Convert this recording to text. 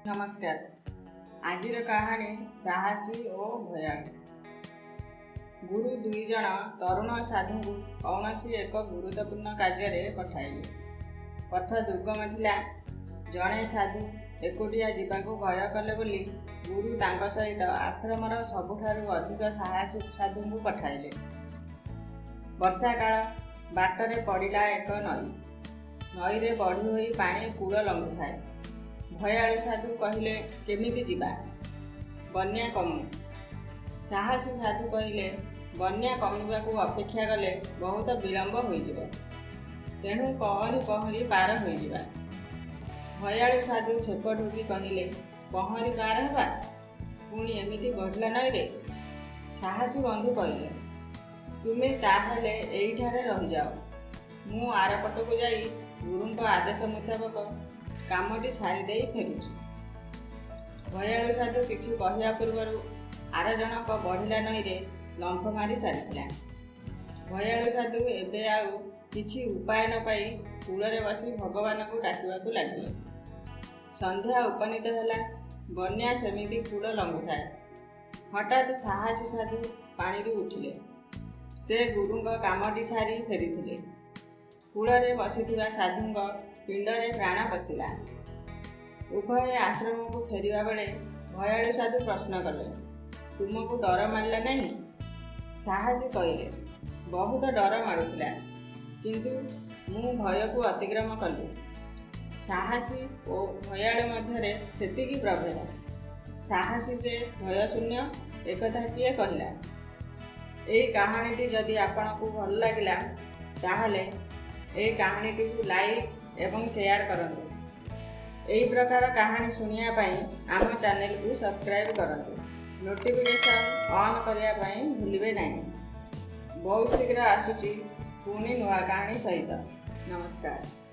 ନମସ୍କାର। ଆଜିର କାହାଣୀ ସାହସୀ ଓ ଭୟାଳୁ। ଗୁରୁ ଦୁଇଜଣ ତରୁଣ ସାଧୁଙ୍କୁ କୌଣସି ଏକ ଗୁରୁତ୍ୱପୂର୍ଣ୍ଣ କାର୍ଯ୍ୟରେ ପଠାଇଲେ। ପଥ ଦୁର୍ଗମ ଥିଲା। ଜଣେ ସାଧୁ ଏକୁଟିଆ ଯିବାକୁ ଭୟ କଲେ ବୋଲି ଗୁରୁ ତାଙ୍କ ସହିତ ଆଶ୍ରମର ସବୁଠାରୁ ଅଧିକ ସାହସୀ ସାଧୁଙ୍କୁ ପଠାଇଲେ। ବର୍ଷାକାଳ, ବାଟରେ ପଡ଼ିଲା ଏକ ନଈ। ନଈରେ ବଢ଼ି ହୋଇ ପାଣି କୂଳ ଲଙ୍ଘୁଥାଏ। ଭୟାଳୁ ସାଧୁ କହିଲେ, "କେମିତି ଯିବା? ବନ୍ୟା କମୁ।" ସାହସୀ ସାଧୁ କହିଲେ, "ବନ୍ୟା କମିବାକୁ ଅପେକ୍ଷା କଲେ ବହୁତ ବିଳମ୍ବ ହୋଇଯିବ। ତେଣୁ ପହଁରି ପହଁରି ପାର ହୋଇଯିବା।" ଭୟାଳୁ ସାଧୁ ଛେପ ଢୋକି କହିଲେ, "ପହଁରି ପାର ହେବା? ପୁଣି ଏମିତି ବଢ଼ିଲା ନଈରେ?" ସାହସୀ ବନ୍ଧୁ କହିଲେ, "ତୁମେ ତାହେଲେ ଏଇଠାରେ ରହିଯାଅ। ମୁଁ ଆରପଟକୁ ଯାଇ ଗୁରୁଙ୍କ ଆଦେଶ ମୁତାବକ କାମଟି ସାରିଦେଇ ଫେରୁଛି।" ଭୟାଳୁ ସାଧୁ କିଛି କହିବା ପୂର୍ବରୁ ଆର ଜଣକ ବଢ଼ିଲା ନଈରେ ଲମ୍ଫ ମାରି ସାରିଥିଲା। ଭୟାଳୁ ସାଧୁ ଏବେ ଆଉ କିଛି ଉପାୟ ନ ପାଇ କୂଳରେ ବସି ଭଗବାନଙ୍କୁ ଡାକିବାକୁ ଲାଗିଲେ। ସନ୍ଧ୍ୟା ଉପନୀତ ହେଲା। ବନ୍ୟା ସେମିତି କୂଳ ଲଙ୍ଘୁଥାଏ। ହଠାତ୍ ସାହସୀ ସାଧୁ ପାଣିରୁ ଉଠିଲେ। ସେ ଗୁରୁଙ୍କ କାମଟି ସାରି ଫେରିଥିଲେ। କୂଳରେ ବସିଥିବା ସାଧୁଙ୍କ ପିଣ୍ଡରେ ପ୍ରାଣ ପଶିଲା। ଉଭୟେ ଆଶ୍ରମକୁ ଫେରିବା ବେଳେ ଭୟାଳୁ ସାଧୁ ପ୍ରଶ୍ନ କଲେ, "ତୁମକୁ ଡର ମାଡ଼ିଲା ନାହିଁ?" ସାହସୀ କହିଲେ, "ବହୁତ ଡର ମାଡ଼ୁଥିଲା, କିନ୍ତୁ ମୁଁ ଭୟକୁ ଅତିକ୍ରମ କଲି।" ସାହସୀ ଓ ଭୟାଳୁ ମଧ୍ୟରେ ସେତିକି ପ୍ରଭେଦ। ସାହସୀ ଯେ ଭୟଶୂନ୍ୟ, ଏକଥା କିଏ କହିଲା? ଏହି କାହାଣୀଟି ଯଦି ଆପଣଙ୍କୁ ଭଲ ଲାଗିଲା, ତାହେଲେ ଏହି କାହାଣୀଟିକୁ ଲାଇକ୍ ଏବଂ ସେୟାର କରନ୍ତୁ। ଏହି ପ୍ରକାର କାହାଣୀ ଶୁଣିବା ପାଇଁ ଆମ ଚ୍ୟାନେଲକୁ ସବସ୍କ୍ରାଇବ୍ କରନ୍ତୁ। ନୋଟିଫିକେସନ୍ ଅନ୍ କରିବା ପାଇଁ ଭୁଲିବେ ନାହିଁ। ବହୁତ ଶୀଘ୍ର ଆସୁଛି ପୁଣି ନୂଆ କାହାଣୀ ସହିତ। ନମସ୍କାର।